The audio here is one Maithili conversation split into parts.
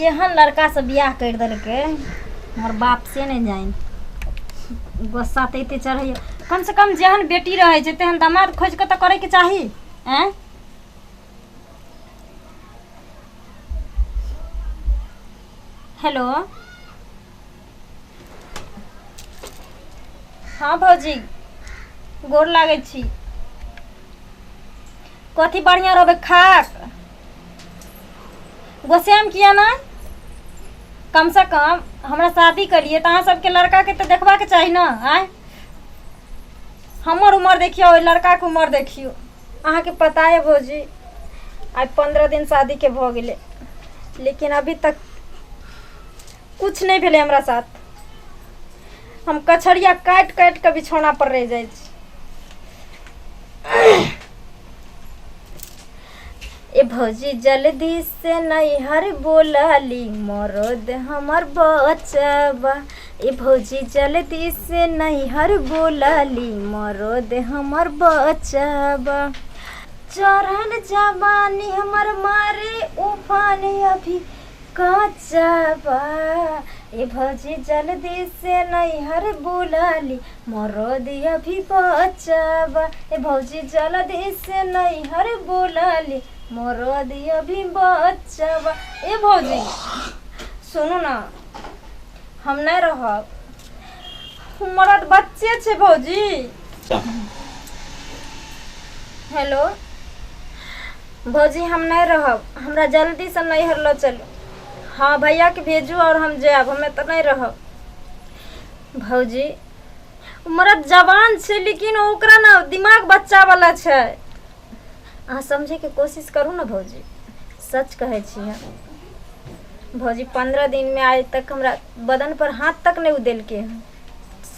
केहन लड़कासँ बियाह करि देलकै हमर बाप से नहि जानि। गुस्सा तऽ एते चढ़ैए। कमसँ कम जेहन बेटी रहै छै तेहन दामाद खोजि कऽ तऽ करैके चाही। आँय, हेलो, हँ भौजी, गोर लागै छी। कथी बढ़िआँ रहबै खाक गोस्सामे किया नहि? कमसँ कम हमरा शादी करिए तऽ अहाँ सबके लड़काके तऽ देखबाके चाही ने। आँय, हमर उमर देखियौ, ओहि लड़काके उमर देखियौ। अहाँके पता है भौजी, आइ 15 दिन शादीके भऽ गेलै, लेकिन अभी तक कुछ नहि भेलै हमरा साथ। हम कछरिया काटि काटि कऽ बिछौना पर रहि जाइ छी। ए भौजी, जल्दी से नैहर बोलली, मरद हमर बचबा। ए भौजी, जल्दी से नैहर बोलली, मरद हमर बचबा। चढ़ल जवानी हमर मारे उफान, अभी कचबा। ए भौजी, जल्दी से नैहर बुलाली, मरद अभी बचबा। ए भौजी, जल्दी से नैहर बुलाली, मरद अभी बचबा। ए भौजी, सुनू ना, हम नहि रहब, मरद बच्चे छै। भौजी, हेलो, भौजी, हम नहि रहब, हमरा जल्दीसँ नैहर लऽ चलू। हँ, भैयाके भेजू आओर हम जायब, हम एतऽ नहि रहब। भौजी, मरद जवान छै, लेकिन ओकरा ने दिमाग बच्चावला छै। अहाँ समझैके कोशिश करू ने भौजी, सच कहै छी हम। भौजी, 15 दिनमे आइ तक हमरा बदन पर हाथ तक नहि ओ देलकै हँ,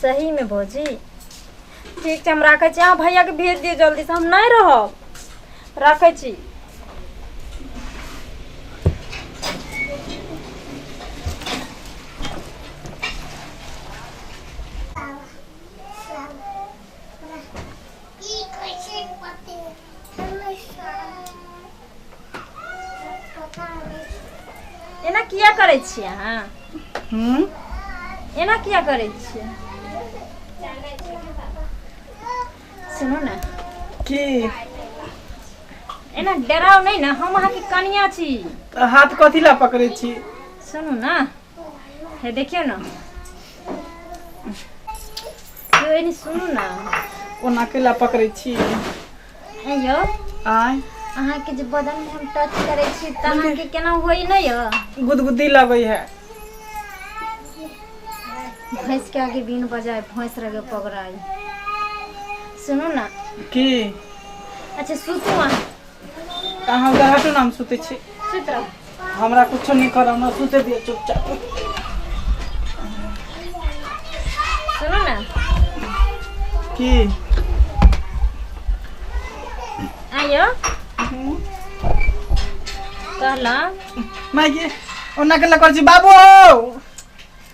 सहीमे भौजी। ठीक छै, हम राखै छी। अहाँ भैयाके भेज दियौ जल्दीसँ, हम नहि रहब, राखै छी। एना किया करै छियै अहाँ? एना किया करै छियै? सुनू ने। की? एना डराउ नहि ने, हम अहाँके कनिया छी। तऽ हाथ कथी ला पकड़ै छी? सुनू ने, हे देखियौ ने यौ, एनी सुनू ने। ओना केला पकड़ै छी? हे यौ। आय? अहाँके जे बदनमे हम टच करै छी तऽ अहाँके केना होइ नहि यौ? गुदगुदी लगै है। भैंस के आगे बीन बजाय, भैंस रगे पगड़ाई। सुनू ने। की? अच्छा, सुतू अहाँ। अहाँ उधर हटू ने, हम सुतै छी। सुति रहू। हमरा कुछो नहि करब, हमरा सुते दिअ चुपचाप। सुनू ने। की? आइयो कहला। माय गे, ओना केला करै छी? बाबू हौ।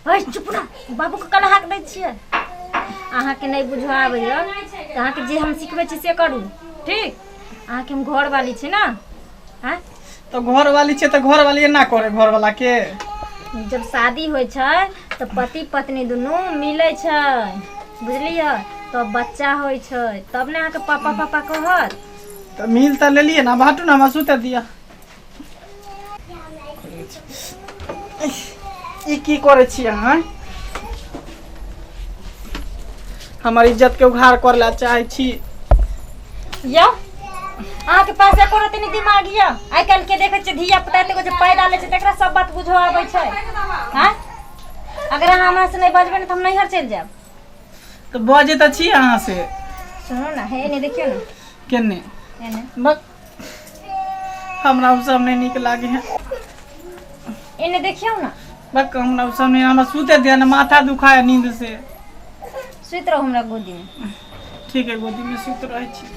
ओए चुप ना, बाबूके कला हाक दै छियै। अहाँके नहि बुझऽ आबैए तऽ अहाँके जे हम सिखबै छी से करू, ठीक? अहाँके हम घरवाली छी ने, आँय? तऽ घरवाली छै तऽ घरवाली एना करे घरवाला के? जब शादी होइ छै तऽ पति पत्नी दुनू मिलै छै, बुझलियै? तब बच्चा होइ छै, तब ने अहाँके पापा पापा कहत। तऽ मिल तऽ लेलियै ने, आब हटू ने, हमरा सुते दिअ। ई की करै छी अहाँ? हमर इज्जत के उघार कर ला चाहे छी? यौ, अहाँके पास एको रत्ती नहि दिमाग यऽ। आइ काल्हि के देखै छियै धिया पुता एतेक जे पैदा लै छै, तकरा सब बात बुझऽ आबै छै। आँय, अगर अहाँ हमरा से नहि बजबै ने तऽ हम नैहर चलि जायब। तऽ बजै तऽ छी अहाँ से। सुनू ने, हे एने देखियौ ने। केने? एने। बक, हमरा ओ सब नहि नीक लागे है। एने देखियौ ने। बक, हमरा ओ सब नहि, हमरा सुते दिअ ने, माथा दुखाय नींद से। सुति रहू हमरा गोदी में। ठीक है, गोदी में सुत रहै छी।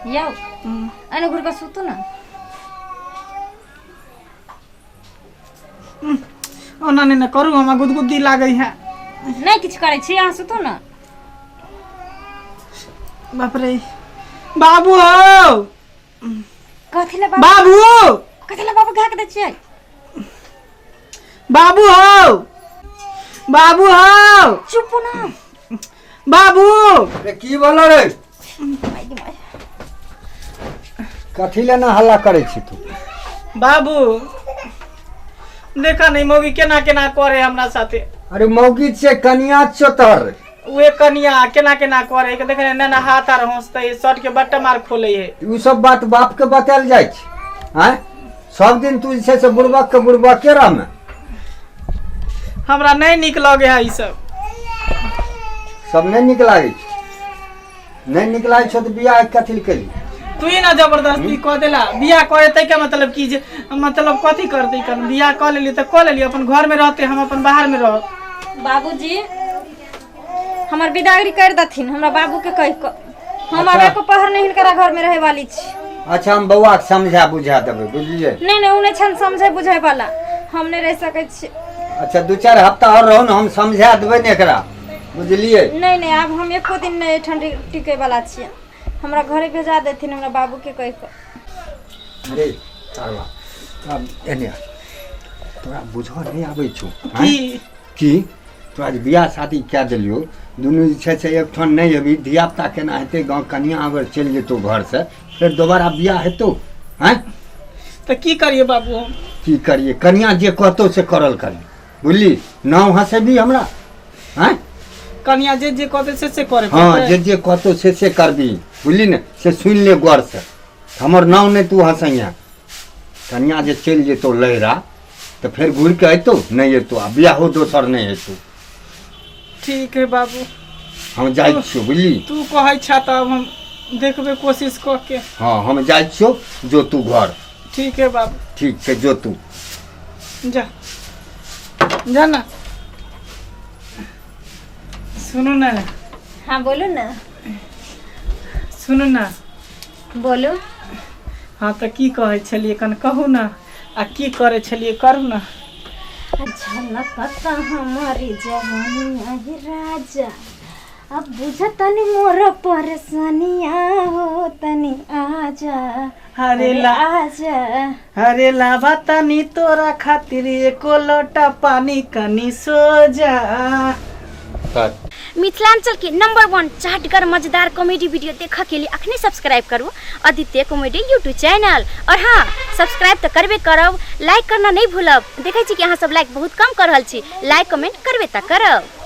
यौ, एने घुर कऽ सुतू ने। ओना नहि ने करू, हमरा गुदगुदी लागै है। नहि किछु करै छी, अहाँ सुतू ने। बाप रे, बाबू हौ। कथी ले बाबू? बाबू, कथी ले बाबू घाक दै छियै? बाबू हो, बाबू हो। चुप ना। बाबू। रे, की भेलो रे? कथी ले ना हल्ला करै छी तू? बाबू, देखा नहीं मौगी केना केना करे हमरा साथे। अरे मौगी छियै, कनिया छियौ तोहर। उहे कनिया केना केना करे के देखे ना, ना हाथ आर हंसते, शर्ट के बटम आर खोले है। ई सब बात बाप के बतायल जाइ छै? आँय, सब दिन तू जे छै से बुड़बक के बुड़बके रहमे। हमरा नहीं निक लगे है ई सब। सब नहि नीक लागै छै? नहि नीक लागै छौ तऽ बियाह कथी लए केली? तू ही ना जबरदस्ती कऽ देला बियाह करे तै के मतलब की जे मतलब कथी करते कन बियाह कऽ लेली तऽ कऽ लेली, अपन घर में रहते, हम अपन बाहर में रहब। बाबूजी, हमर विदागरी कर दथिन हमरा बाबू के कहि कऽ। हम आब अच्छा। एको पहर नहि हिनकरा घर में रहे वाली छी। अच्छा, हम बौआके समझा बुझा देबै, बुझलियै? नहि नहि, ओ नहि छनि समझै बुझै वाला, हम नहि रहि सकै छी। अच्छा, 2-4 हफ्ता आओर रहू ने, हम समझा देबै ने एकरा, बुझलियै? नहि नहि, आब हम एको दिन नहि एहिठाम टिकै वाला छियै। हमरा घरे भेजा देथिन हमरा बाबू के कहि कऽ। अरे तारवा, आब एने आ। तोरा बुझऽ नहि आबै छौ, आँय? की? की तोरा जे बियाह शादी कए देलियौ, दुनू जे छै से एकठाम नहि हेबही, धियापुता केना हेतै? गाँव कनिया अगर चलि जेतौ घरसँ, फेर दोबारा बियाह हेतौ? आँय? तऽ की करिए बाबू हम? की करिए? कनिया जे कहतौ से करल करी, बुझली? नाम हँसेबी हमरा, आँय? कनिया जे जे कहते से करे हँ, पड़तै? जे जे कहतौ से करबी, बुझली ने? से सुनि ले गौरसँ, हमर नाम नहि तू हँसैया। कनिया जे चलि जेतौ लहरा तऽ फेर घुरि कऽ अयतौ? नहि अयतौ, आ बियाहो दोसर नहि हेतौ। ठीक है बाबू। हम जाइ छियौ, बुझली? तू कहै छा तब हम देखबै कोशिश कऽ के। हँ, हम जाइ छियौ, जो तू घर। ठीक है बाबू। ठीक छै, जो तू। जा जा ना, सुनू ने। हाँ, बोलू ने। सुनू ने। बोलू। हाँ, तऽ की कहै छलियै? कन कहू ने, आ की करै छलियै? करू ने। झलकता हमारी जवानी आही राजा, अब बुझ तनी मोर परेशानिया हो, तनी आजा। अरे ला आजा। अरे लाभा तनी तोरा खातिर एको लोटा पानी, कनी सो जा। मिथिलांचल के नंबर 1 चाटगर मजेदार कॉमेडी वीडियो देखऽ के लिए अखने सब्सक्राइब करू आदित्य कॉमेडी यूट्यूब चैनल। और हाँ, सब्सक्राइब तऽ करबे करब, लाइक करना नहीं भूलब। देखै छी कि अहाँ सब लाइक बहुत कम कर रहल छी, लाइक कमेंट करबे तऽ करब।